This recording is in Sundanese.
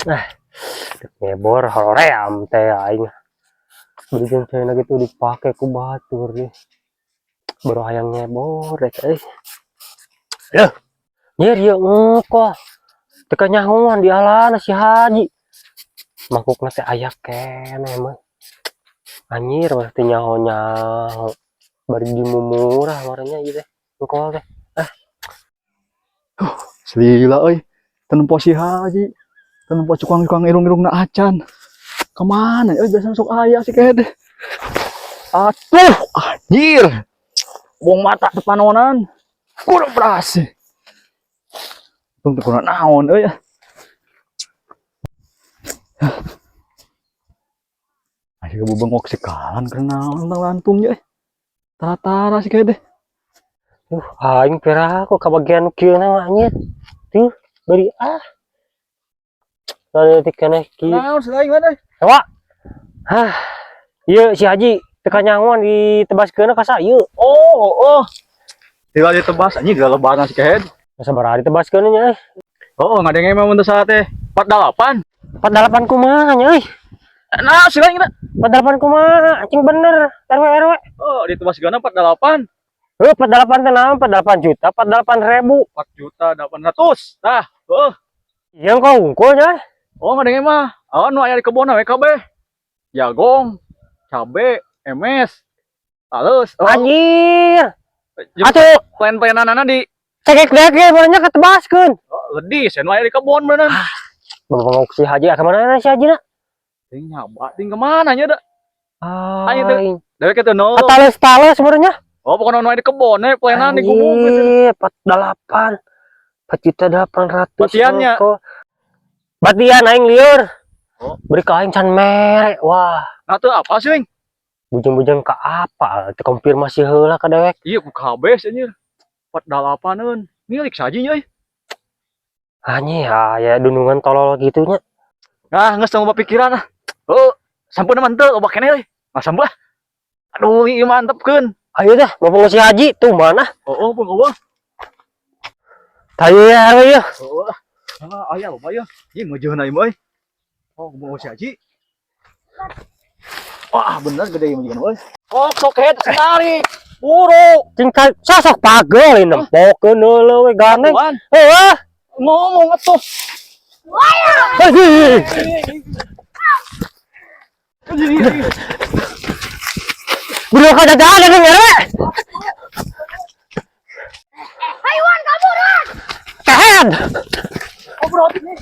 Nah, ngebor hoream teh aing. Beureum cenah gitu dipake ku batur nih. Baru hayang ngebor rek euy. Loh, nyir ieu engkoh. Teu kanyahoan dialana si Haji. Mangkukna teh aya keneh mah. Anjir mah teu nyaho-nyaho. Bari dimumurah warnanya ieu teh. Engkoh teh. Lila euy. Teu nempo si Haji. Teu nempo cukang-cukang irung-irungna acan. Kemana euy, biasa sok aya si Kehed. Atuh, anjir. Buang mata teu panonan. Kurang beras. Untung teu kurang naon euy. Ayo bebengok sekalan karena naon lantungnya euy. Tara-tara si Kehed. Aing piraku kabagian kieu na mah anjir. Tuh, beri ah. Lalu keneh kieu. Naon selain mana? Ewa. Hah. Ieu si Haji teu kanyahoan ditebaskeun ka ieu. Oh. Tinggal ditebas anjing gak lebaran si Kehed. Sabaraha ditebaskeun nya euy? Oh, ngadenge mah mun teu salah teh 48. 48 kumaha nya euy? Nah, si lain 48 kumaha? Anjing bener RW RW. Oh, ditebas gana 48. Heuh, 48 teh naon? 48 juta, 48 ribu. 4 juta 800. Tah, oh. Ieu kok unggul nya. Oh, ngadenge mah. Oh, nu aya di kebon we kabeh. Jagong, cabe, emes, talus. Oh, Anjir. jeung Atuh plan-plananana di cekek dek banyak ketebaskeun. Oh, ledis, nu aya di kebon bener. Bengok si Haji, ka mana si Haji na? Ting nyaba, ting kemana nya da? Ayo, teu. Aing. Dewek teu no. Tales-tales sebenarnya. Oh, pokoknya nu aya di kebon we, planan di gumuk gitu. Anjir, 48. 4 juta 800. Batiannya. Engko. Batian aing lieur. Oh. Beri ka aing can mere. Wah, Nah, teu apa sih, Wing? Bujeng-bujeng ka apa? Teu konfirmasi heula ka dewek. Iya, ku kabeh sih anjir. 48-eun. Milik saji nya euy. Anjir, aya dunungan tolol gitu nya. Nah, geus tong loba pikiran ah. Oh, sampeu mah henteu loba keneh euy. Mah sampeu ah. Aduh, ieu mantepkeun. Ayo dah, mau si Haji tuh mana? Oh, pun eueuh. Tayo ya, ayo. Oh, ah, aya loba ya. Ieu ngeujeuna ieu mah euy. Oh, mau si Haji. Wah, bener gede ieu mah euy. Sok sok head sekali. Buru. Tingkat sosok pagel ini nempokeun heula we gandeng. Tuan, Heuh. Ngomong atuh. Anjir. Anjir. Buru ka dadan nih RW. Hayuan kaburan. Kehed. Oh, berarti nih.